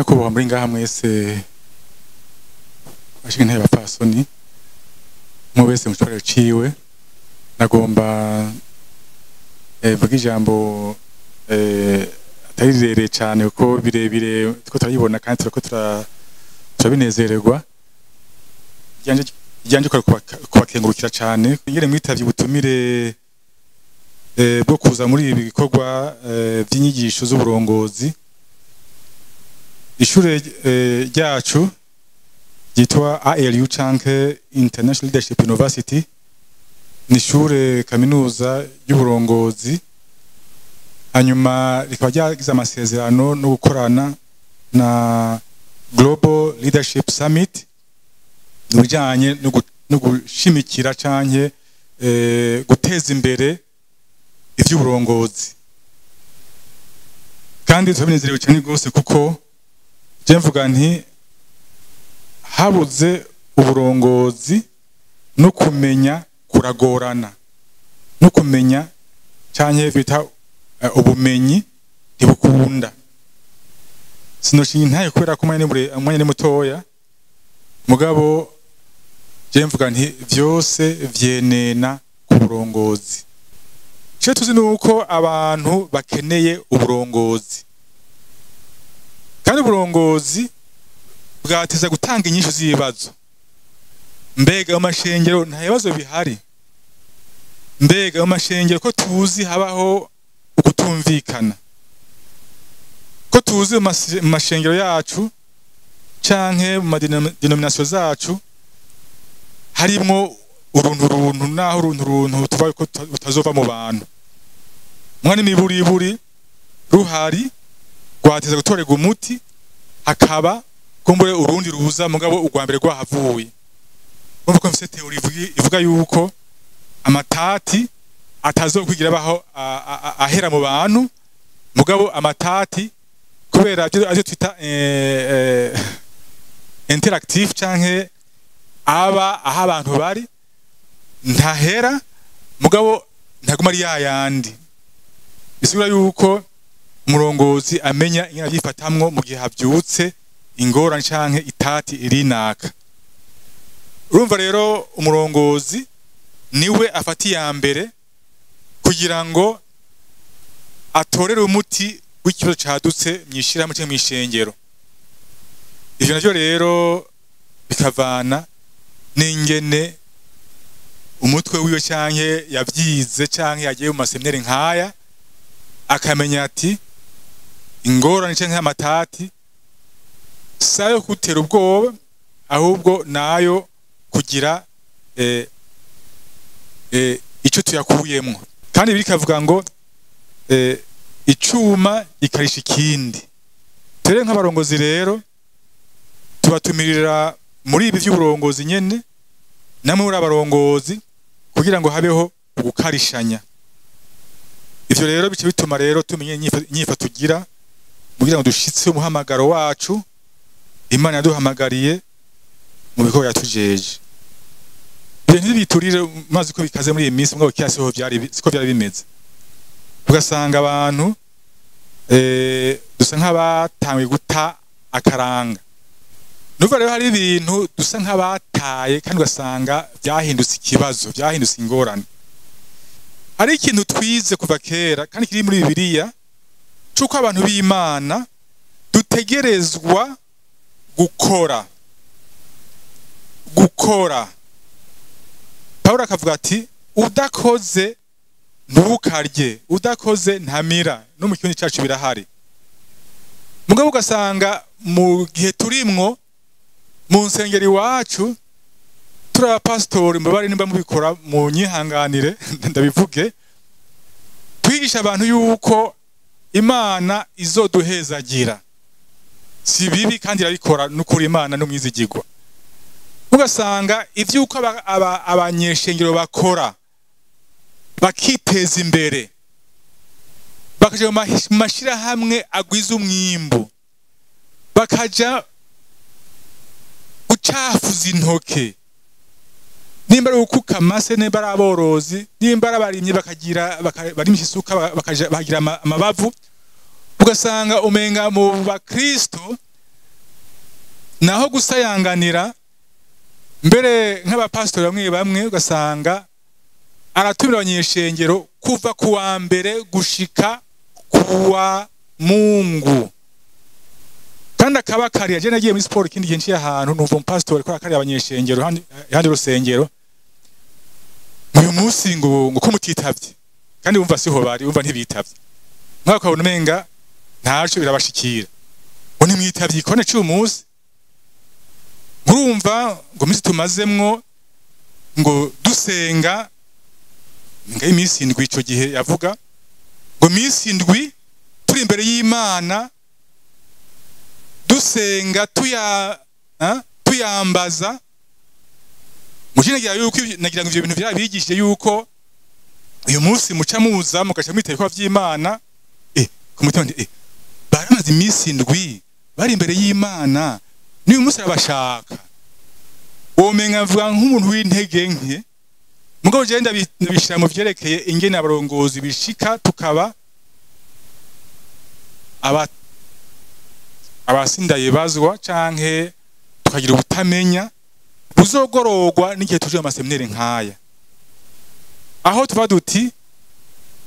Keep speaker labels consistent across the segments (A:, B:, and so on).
A: Banyakubahwa muri ngaha mwese, bashinga intebe, bapfasoni, umwe wese mu cubahiro ciwe, nagomba mvuge ijambo atari rirerire cane, kuko birebire turiko turabibona kandi turiko turabinezererwa. Iryanje kwari kubakengurukira cane ingene mwitavye ubutumire bwo kuza muri ibi bikorwa vy'inyigisho z'uburongozi. Ishure ryacu ryitwa ALU canke International Leadership University, ni ishure kaminuza y'uburongozi, hanyuma rikaba ryagize amasezerano no gukorana na Global Leadership Summit mu bijanye no gushimikira canke guteza imbere ivy'uburongozi. Kandi turabinezerewe cyane rwose, kuko je mvuga nti habuze uburongozi no kumenya kuragorana, no kumenya canke bita ubumenyi ntibukunda. Sinoshinga intaye kubera ko umwanya ni mutoya, mugabo je mvuga nti vyose vyenena ku burongozi. Ico tuzi nuko abantu bakeneye uburongozi, kandi uburongozi bwateza gutanga inyishu z'ibibazo. Mbega mu mashengero nta bibazo bihari? Mbega mu mashengero ko tuzi habaho ukutumvikana, ko tuzi mu mashengero yacu canke mu madenomination zacu harimwo uruntu runtu, naho uruntu runtu tuva ko rutazova mu bantu, mwana imiburiburi ruhari rwateza gutorerwa umuti, hakaba kumbure urundi ruza, mugabo urwa mbere rwahavuye. Urumva ko mfise théorie ivuga yuko amatati atazokwigira baho ahera mu bantu, mugabo amatati kubera avyo twita interactive canke aba aho abantu bari ntahera, mugabo ntaguma ari yayandi. Bisigura yuko umurongozi amenya ingene avyifatamwo mu gihe havyutse ingorane canke itati irinaka. Urumva rero umurongozi niwe afata iya mbere kugira ngo atorere umuti w'ikibazo cadutse mw'ishirahamwe canke mw'ishengero. Ivyo navyo rero bikavana n'ingene umutwe wiwe canke yavyize canke yagiye mu maseminari nkaya, akamenya ati ingorane canke amatati sayo gutera ubwoba, ahubwo nayo kugira ico tuyakuyemwo. Kandi bikavuga ngo icuma gikarisha ikindi. Tere nk'abarongozi rero tubatumirira muri ibi vy'uburongozi nyene, namwe muri abarongozi, kugira ngo habeho ugukarishanya. Ivyo rero bice bituma rero tumenye inyifato tugira kugira ngo dushitse umuhamagaro wacu Imana yaduhamagariye mu bikorwa yatujeje. Ibintu ntibiturire mazi ko bikaze muri iyi minsi, mugabo kera siho vyari, siko vyari bimeze. Ugasanga abantu dusa nk'abatanguye guta akaranga. Nuva rero hari ibintu dusa nk'abataye, kandi ugasanga vyahindutse ikibazo, vyahindutse ingorane. Hari ikintu twize kuva kera kandi kiri muri Bibiliya, c'uko abantu b'Imana dutegerezwa gukora. Gukora. Pawulo akavuga ati udakoze ntukarye, udakoze ntamira. No mu kirundi cacu birahari. Mugabo ugasanga mu gihe turimwo mu nsengero iwacu turi abapasitori, mubare nimba mubikora mu nyihanganire ndabivuge, twigisha abantu yuko Imana izoduhezagira. Si bibi kandi irabikora, n'ukuri Imana n'umwizigirwa. Ugasanga ivyuko abanyeshengero bakora bakiteza imbere, bakaja mu mashirahamwe agwiza umwimbu, bakaja gucafuza intoke, nimba ari ukuka amase, nimba ari aborozi, nimba ari abarimyi, bakagira barimisha isuka, bakaja bagira amabavu. Ugasanga umenga mu bakristo Naho gusayanganira mbere nk'abapastori bamwe bamwe ugasanga aratumira abanyeshengero kuva ku wa mbere gushika kuwa Mungu, kandi akaba kariya. Je nagiye muri siporo ikindi gihe, nciye ahantu numva umupasitori ko akariya abanyeshengero handi rusengero uyu munsi ngo ko mutitavye, kandi wumva siho bari, wumva ntibitavye, mwaka ukabona umenga ntaco birabashikira, ngo ntimwitavye ikone c'uyu munsi. Murumva ngo minsi tumazemwo ngo dusenga nga iminsi 7, ico gihe yavuga ngo minsi 7 turi imbere y'Imana dusenga tuyambaza. Mujinagira yuko nagira ngo ivyo bintu vyabigishije yuko uyu munsi muca muza mukaca mwiteka ko vy'Imana, ku mutima ndi baramaze iminsi 7 bari imbere y'Imana, n'uyu munsi arabashaka. Womenga mvuga nk'umuntu w'intege nke, mugabo je ndabishira mu vyerekeye ingene abarongozi bishika tukaba abasindaye bazwa canke tukagira ubutamenya buzogororwa n'igihe tuje mu maseminere nkaya, aho tuba duti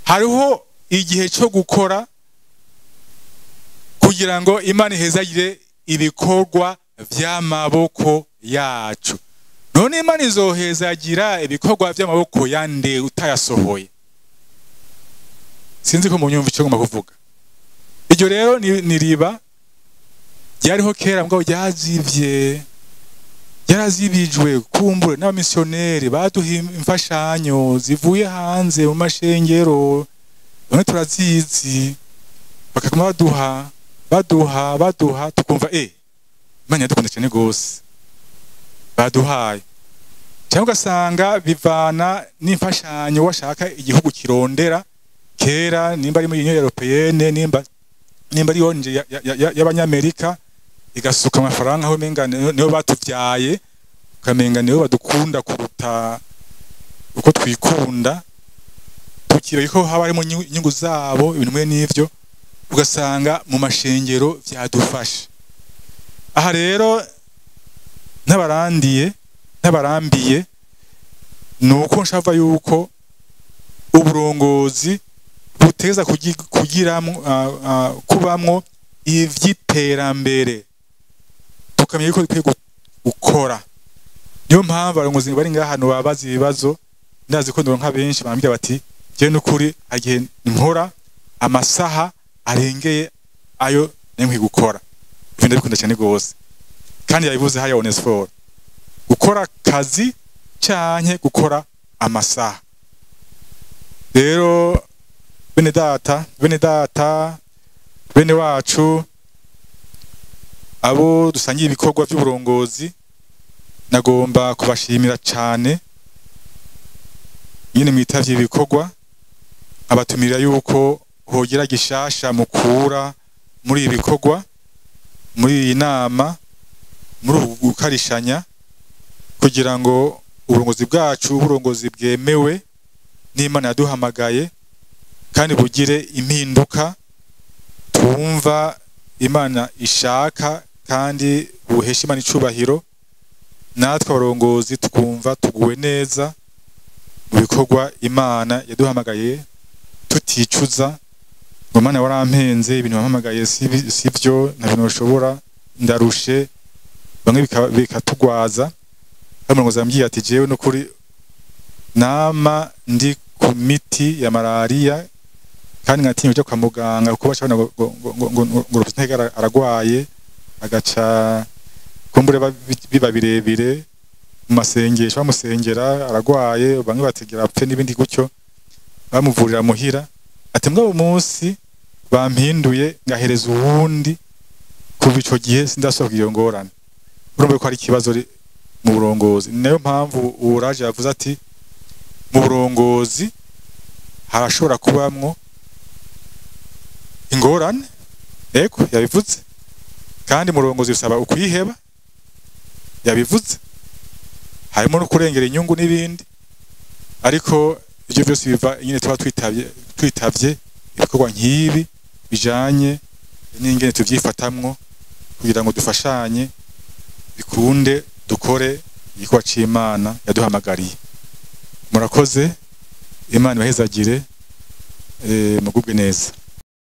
A: hariho igihe cyo gukora kugira ngo Imana ihezagire ibikorwa vy'amaboko yacu. None Imana izohezagira ibikorwa vy'amaboko yande utayasohoye? Sinzi ko munyumva ico ngomba kuvuga. Iryo rero ni riba ryariho kera, mugabo ryazivye, ryarazibijwe kumbure n'abamisiyoneri baduha imfashanyo zivuye hanze mu mashengero, bamwe turazizi, bakaguma baduha baduha baduha, tukumva Imana yadukunda cyane gose baduhaye. Cyangwa ugasanga bivana n'imfashanyo washaka igihugu kirondera kera, nimba ari muri Union Européenne, nimba ari yonje y'abanyamerika, igasuka amafaranga aho umenga niyo batuvyaye, ukamenga niyo badukunda kuruta uko twikunda, tukibaye ko haba harimo inyungu zabo, ibintu mwe n'ivyo, ugasanga mu mashengero vyadufasha. Aha rero ntabarandiye ntabarambiye, nuko nshava yuko uburongozi buteza kugiramwo kubamwo ivy'iterambere, tukamenya yuko dukwiye gukora. Niyo mpamvu abarongozi bari ngaha hano babaza ibibazo, ndazi ko ndonka benshi bambwira bati je nukuri agihe nkora amasaha arengeye ayo nkwiye gukora. Ivyo ndabikunda cyane gose, kandi yabivuze haya Onesphore, gukora kazi canke gukora amasaha. Rero bene data, bene data, bene wacu, abo dusangiye ibikorwa by'uburongozi, nagomba kubashimira cyane nyine mwitavye ibikorwa, abatumira yuko hogira gishasha mukura muri ibi bikorwa, muri iyi nama, muri ubu gukarishanya, kugira ngo uburongozi bwacu, uburongozi bwemewe n'Imana yaduhamagaye, kandi bugire impinduka twumva Imana ishaka, kandi buhesha Imana icubahiro, natwe abarongozi tukumva tuguwe neza mu bikorwa Imana yaduhamagaye, tuticuza ngo Mana warampenze, ibintu wampamagaye sivyo, nta bintu bashobora, ndarushe, bamwe bikatugwaza. Umurongozi yambwiye ati jewe nukuri nama ndi ku miti ya malaria, kandi nkatinya kuja kwa muganga kuko bacabona ngo Rupintege aragwaye, agaca kumbure biba birebire mu masengesho bamusengera aragwaye, bamwe bategera apfe n'ibindi gutyo, bamuvurira muhira. Ati mbwa umunsi bampinduye ngahereza uwundi, kuva ico gihe sindasohoka iyo ngorane. Urumva ko ari ikibazo mu burongozi. Ni nayo mpamvu uwuraje yavuze ati mu burongozi harashobora kubamwo ingorane, ego yabivuze, kandi mu burongozi bisaba ukwiheba, yabivuze, harimo no kurengera inyungu n'ibindi, ariko ibyo byose biva nyine tuba twitavye ibikorwa nk'ibi bijanye n'ingene tuvyifatamwo kugira ngo dufashanye Bikunde dukore igikorwa c'Imana yaduhamagariye. Murakoze, Imana ibahezagire, mugubwe neza.